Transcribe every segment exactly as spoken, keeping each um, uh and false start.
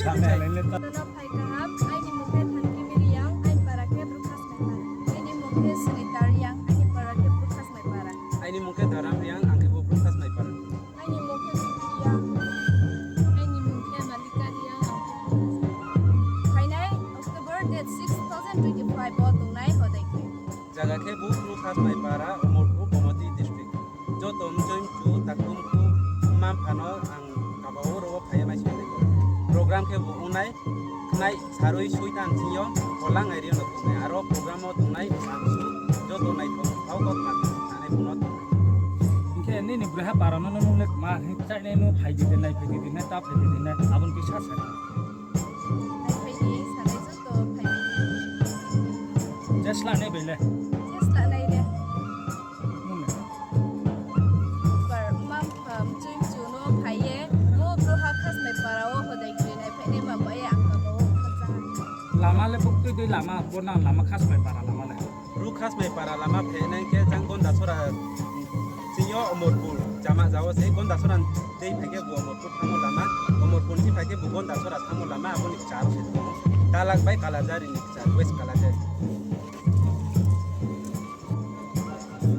Joto no phai kaham, aini mung khe Thanki Miriang, aini para khe Bru Khasmai para. Aini mung khe Sunita Riang, aini para khe Bru Khasmai para. Aini mung khe Dharam Riang, ang khe bo Bru Khasmai para. Aini mung khe Riang. Aini mung khe Malika Riang, ang khe Bru Khasmai para. Phainai October date six, two thousand twenty-five o tongnai Hodai khe. Jaga khe bo Bru Khasmai para, Omorpur, Gomati district. Joto mchoi mchu, takhum khu, mma mpha no ang kaba wo ro wo phai ye mai soi nai. Program khe bo ongnai, khnai sarui soita ni sing yo, phola ngai ri yo no tongnai. Aro program wo tongnai, bangsu, joto naithok, thao kok ma, nanai bo no tongnai. Hing khe nini broi ha para no, no nung le kma, hing chainai no phai di de nai, phai di de nai, ta phai di de nai, abo ni kisa sa. Nai phai di, sanai joto phai di. Je sla nai bai le. Je sla nai le. Nung le. Par mma mpha mchoi mchu no phai ye, bo Bru ha Khasmai para wo Hodai khe nai phai nai ma ba ye ang kaba wo khakchang ha. Lama le buktui dei lama, bo nang lama Khasmai para lama le. Bru Khasmai para lama phainai khe jang Gondasora sing yo Omorpur chama jao se Gondasora dei phai khe bo Omorpur thangmo lama, Omorpur ni phai khe bo Gondasora thangmo lama, abo ni kchar se tong. Talak bai Kalajari ni kchar, West Kalajari.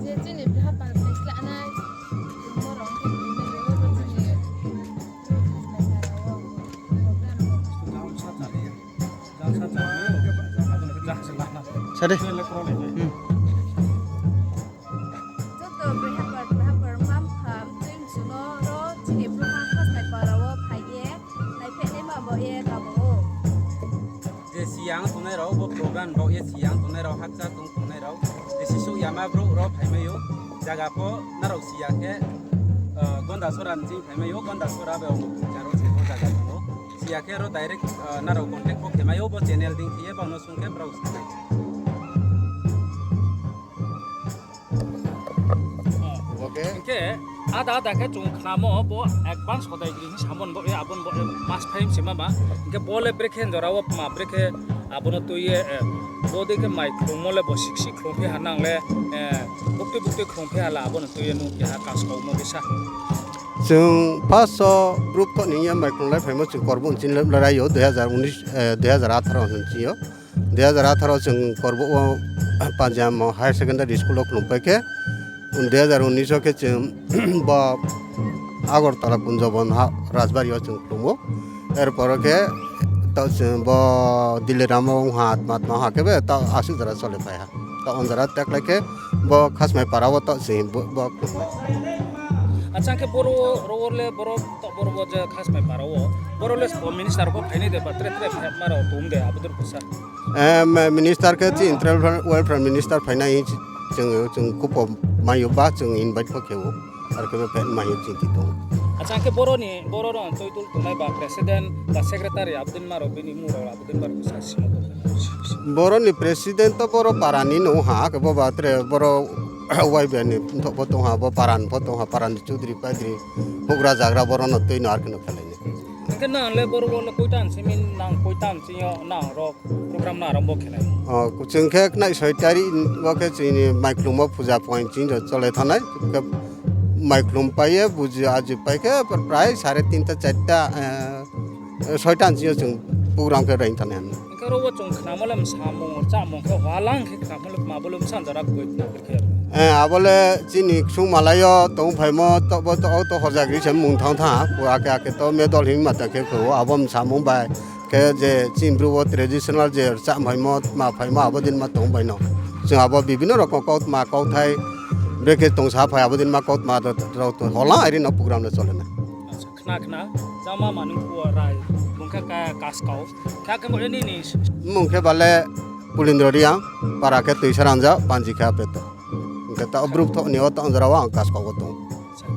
Je chini broi ha para phai sla nai, borok khe phai nai, oro chini Bru Khasmai para wo program. Sade. Hmm. Joto broi ha para, broi ha para, mma mpha, mchoi mchu no ro chini Bru ha Khasmai para wo phai ye, nai phai nai ma ba ye kaba wo. Je siyang tongnai rao bo program bo ye siyang tongnai rao hakcha tong tongnai rao. Je sisouh yama brouh rao phai mai ou. Jaga pho nrao siya khe, eh, Gondasora ni ching phai mai ou. Gondasora bai Omorpur kchar wo se bo jaga tong ou. Siya khe ro direct, eh, nrao contact pho khe mai ou, bo channel dei khe ye bang no sung khe brao sa nai. Hing khe ada ada khe chung khnamo bo advance Hodai gri hing samo bo, eh, abo bo, eh, mas phai se ma ba. Hing khe bo le brekhe jora wo ma brekhe abo no tui ye, eh, bo dei khe mai khlungmo le bo sik sik khlung phi ha nang le, eh, buktui buktui khlung phi ha la abo no tui ye nung keha kaskau mo kisa. Chung first o group to ni ye mai khlung lai phaimo chung Korbouh ni ching le lai ou, dui hazar unis, eh, dui hazar atharo ni ching yo. Dui hazar atharo chung Korbouh wo Panjamo Higher Secondary School wo khlum pai khe, dui hazar unis o khe chung bo Agartala Kunjabon ha Rajbari yo chung khlum ou. Er por khe to chung bo Diliram wo ong ha, tma tma ha khe be to asuh jora chole phai ha. To on jora teklai khe bo Khasmai para wo to chung bo, bo khlum pai. Acha, khe boro, ro wo le boro to boro wo je Khasmai para wo, boro le bo minister pho phainai de ba, tre tre phetma rao tong de, abo dei khe sa. Em, minister khe chini tribal welfare minister phainai, chung, chung kupo mai ou ba, chung invite pho khe ou, ar khe phet mai ou chini tong. Acha, khe boro ni, boro rao tuitul tongnai ba president ba secretary abo dei ma rao bini mung rao abo dei ma rao sa simo tong. Boro ni president to boro para ni no ha, khe bo ba tre boro Y B A ni pho tong ha, bo para ni pho tong ha, para ni chudri paidri, houhgra jagra boro no tui no ar khe no khelai nai. Hing khe nang le boro wo le koita ni simi nang koita ni sing yo nang ro program no arambo khe nai? O, chung khe khnai soi tari wo khe chini mai khlungmo puja point ching yo chole thanng nai. Khe mai khlum pai ye buji aji pai khe prai sare tinta charta, eh, soita ni sing yo chung program khe reing thanng nai. Hing khe ro wo chung khnamo le msamung rchamung khe hoalang khe khnamo le kma bo le msa jora koi khe. Eh, abo le chini ksung malai yo tong phaimo to bo to, to hojagri se mung thanng thanng ha. Ake ake to medal hing ma ta khe khe ou, abo msamung bai khe je chini Bru wo traditional je rchah phaimo, tma phaimo abo dei ma tong bai no. Chung abo bibhinno rokom kautma kauthai brekhe tongsa phai abo dei ma kautma rao tong hola ri no program le chole nai. Khna khna, jama manung phuarai, bung khe ka-, kaskau. Kha khe bo nini? Mung khe bale Pulindro Reang, para khe Tuisaranja, panji khe Apeto. Hing khe ta brouh thoh ni o ta jora wo ang kaskau wo tong.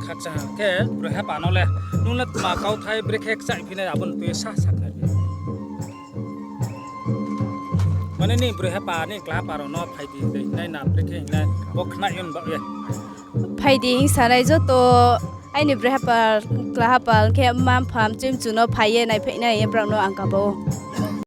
Khakchang khe broi hepha no le, nung le tma kauthai brekhe kchaih phinai abo no tui sa sakhnari. Mane ni broi hepha ni kla hepha rao no phai di dei nai na brekhe hingnai bo khnai hing ba ye. Phai di hing sanai joto aini broi hepha, kla hepha khe mma mpha mchoi mchu no phai ye nai phai nai ye brao no ang kaba ou.